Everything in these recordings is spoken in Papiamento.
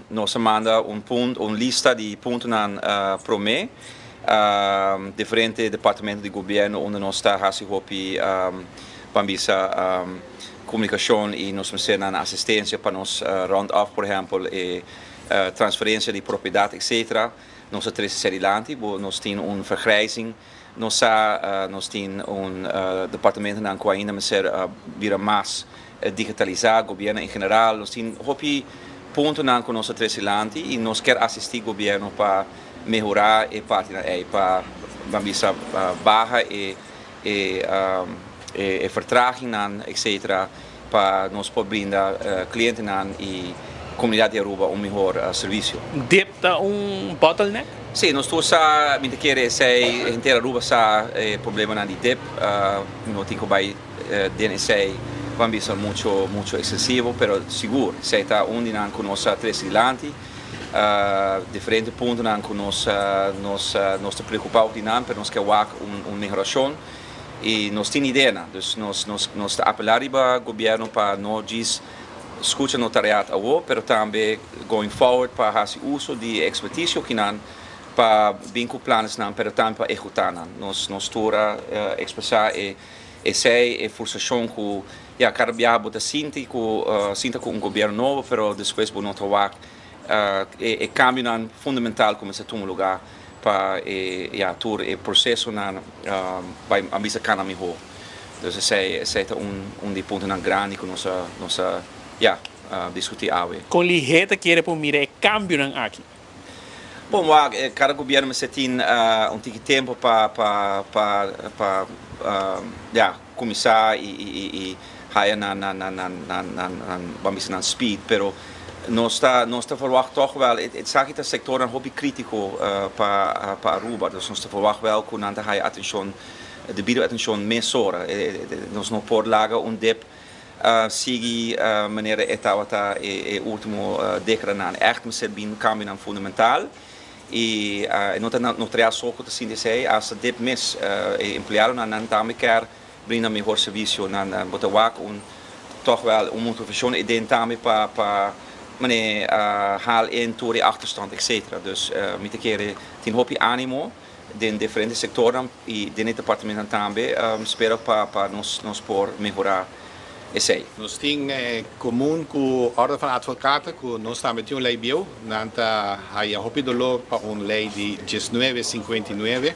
Nos a manda un punto, un lista di puntonan prome, diferente departamento di gobierno unda nos ta haci hopi, ban bisa, comunicacion y nos mester nan asistencia pa nos rond af, por ehempel, e transferencia di propiedad, etc. Nos a trece dilanti, nos tin un vergrijzing, nos tin un departamentonan cu ainda mester bira mas digitalisa, gobierno en general. Nos tin hopi puntonan cu nos a trece dilanti y nos kier asisti gobierno pa mehora e parti ey, pa, ban bisa, baha e vertragingnan, etc., pa nos por brinda clientenan y comunidad di Aruba un mihor servicio. DIP ta un bottleneck? Si, nos tur sa, mi ta kere esey henter Aruba sa e problemanan di DIP, no tin cu bay den esey, ban bisa, mucho mucho excesivo, pero sigur, esey ta un di nan cu nos a trece dilanti, diferente puntonan cu nos ta preocupa di nan, pero nos kier wak un mehoracion y nos tin idea, dus nos ta apela riba gobierno pa no djis scucha notariaat awo, pero tambe going forward pa haci uso di expertise cu nan pa bin cu plannan, pero tambe pa ehecuta nan. Nos tur a expresa esey e frustracion cu, ja, cada biaha bo ta sinti cu un gobierno nobo, pero despues bo no ta wak e cambionan fundamental cuminsa tuma luga pa e, ja, tur e procesonan bay, ban bisa, cana miho. Dus esey ta un di puntonan grandi cu nos a, ja, discuti awe. Con lihe ta kere por mira e cambionan aki? Bon, wak, cada gobierno mester tin un tiki tempo pa, ja, cuminsa y haya nan, ban bisa, nan speed, pero nos ta verwacht toch wel, het zag het sector een hopi critico pa Aruba, dus nos ta verwacht wel cu nan ta haya atencion, debido atencion mesora. Nos no por laga un DIP sigui manera e tabata e ultimo decadanan. Echt mester bin cambionan fundamental y no ta notariaat so cu ta sinti esey, hasta DIP mes, e empleadonan nan tambe kier brinda mihor servicio. Nan bo ta wak un toch wel un motivacion y den tambe pa mane haal in tur e achterstand, etc. Dus mi ta kere tin hopi animo den diferente sectornan y den e departamento tambe, spera pa nos por mehora esey. Nos tin comun cu Orde van Advocaten, cu nos tambe tin un ley bieu, nan ta haya hopi dolor pa un ley di 1959,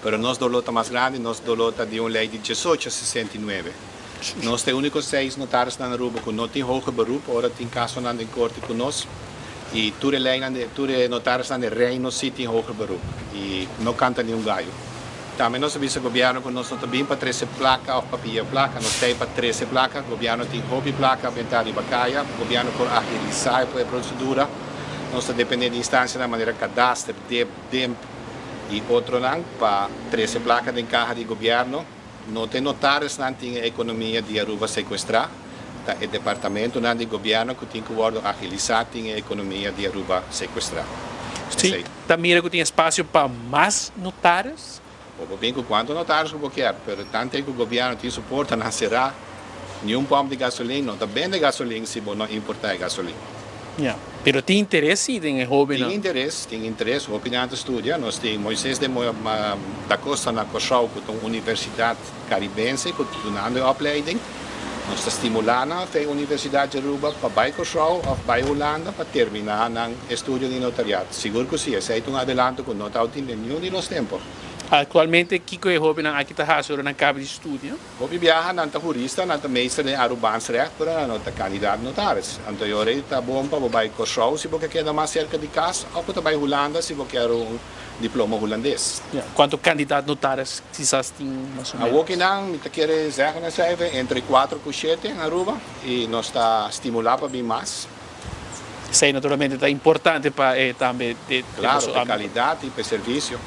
pero nos dolor ta mas grandi, nos dolor ta di un ley di 1869. Nos ta unico seis notaris na Aruba cu no tin hoger beroep, ora tin casonan den corte cu nos, y tur leynan di tur notarisnan den Reino si tin hoger beroep y no canta ni un gayo. Tambe nos a bisa gobierno cu nos no ta bin pa trece placa of pa pia placa, nos tin pa trece placa. Gobierno tin hopi placa benta riba caya, gobierno por agilisa e procedura. Nos ta depende di instancianan manera Kadaster, DIP, DIMP y otronan pa trece placa den caha di gobierno. No ta notarisnan tin economia di Aruba secuestra, ta e departamentonan di gobierno cu tin cu wordo agilisa tin economia di Aruba secuestra. Si, tambe cu tin espacio pa mas notaris? Bo bin cu cuanto notaris cu bo kier, pero tanto cu gobierno tin su portanan cera, ningun pomp di gasolin, no ta bende gasolin si bo no importa gasolin. Yeah. Pero tin interes den hoben? Tin interes, tin interes. Hopi nan ta studia. Nos tin Moises da Costa na Corsou, cu ta un universidad caribense, cu ta dunando opleiding. Nos ta stimulando e Universidad di Aruba pa bay Corsou of bay Hulanda pa termina nan estudio di notariaat. Sigur cu si, esey ta un adelanto cu no tabatin den ningun di nos tempo. Actualmente, kico e hobennan aki ta haci ora nan caba di studia? Hopi biaha nan ta jurista, nan ta meester in Arubaans recht, pero nan no ta candidaat notaris. Anto ta bon pa bay Corsou si bo keda mas cerca di cas, of pa bay Hulanda si bo kier un diploma hulandes. Ja. Cuanto candidaat notaris kisas tin mas o menos? Awokinan, mi ta kere zeggen een cijfer, entre 4 y 7 na Aruba, y nos ta stimula pa bin mas. Esey naturalmente ta importante pa tambe di Claro, pa calidad y pa servicio.